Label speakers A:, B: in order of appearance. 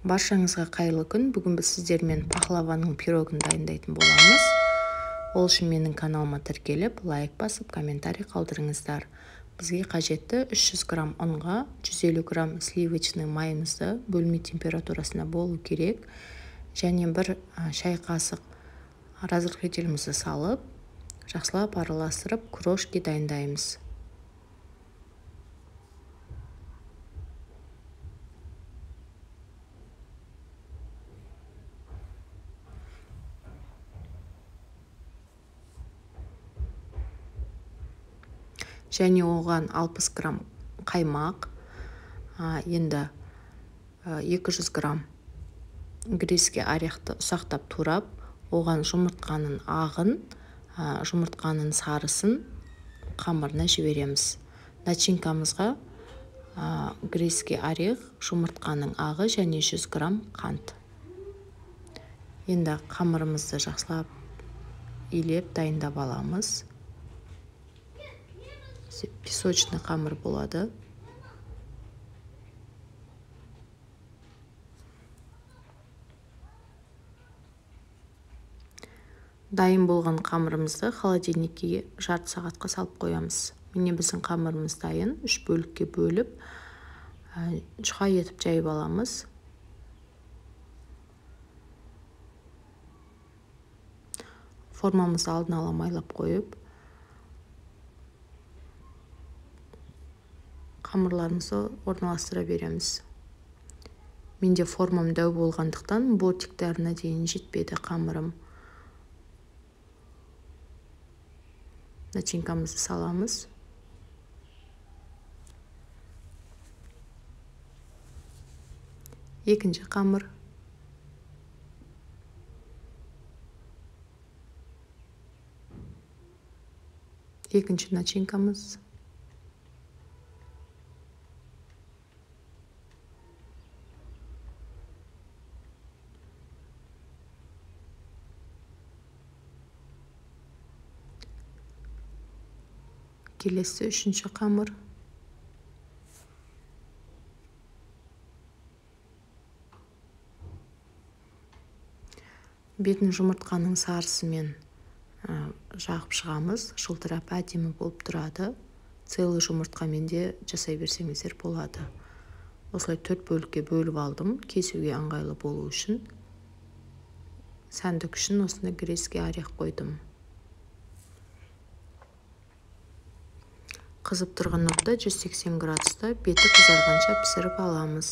A: Баршаңызға қайырлы күн. Бүгін біз сіздермен пахлаваның пирогын дайындайтын боламыз. Ол үшін менің каналыма тіркеліп, лайк басып, комментарий қалдырыңыздар. Бізге қажетті 300 грамм ұнға 150 грамм сливочный майымызды бөлме температурасында болу керек. Және бір шай қасық разрыхлителімізді салып, жақсылап араластырып, крошки дайындаймыз. Және оған 60 грамм қаймақ, енді 200 грамм грецкий орехты ұсақтап турап, оған жұмыртқаның ағын, жұмыртқаның сарысын қамырына жібереміз. Начинкамызға грецкий орех, жұмыртқаның ағы және 100 грамм қант. Енді қамырымызды жақсылап илеп дайындап аламыз. Песочный қамыр болады. Дайын болған қамырымызды холодильникке жарты сағатқа салып қоямыз. Міне біздің қамырымыз дайын. 3 бөлікке бөліп, жұқа етіп жайып аламыз. Формамызды алдын ала майлап қойып, қамырларымызды орналастыра береміз. Менде формам дәу болғандықтан бортиктарына дейін жетпеді қамырым. Начинкамызды саламыз. Екінші қамыр. Екінші начинкамыз. Келесі үшінші қамыр. Бетін жұмыртқаның сарысымен жағып шығамыз. Жылтырап әдемі болып тұрады. Целый жұмыртқамен де жасай берсеңіздер болады. Осылай 4 бөлікке бөліп алдым, кесуге ыңғайлы болу үшін. Сәндік үшін осындай грецкий орех қойдым. Қызып тұрған отта 180 градуста беті қызарғанша пісіріп аламыз.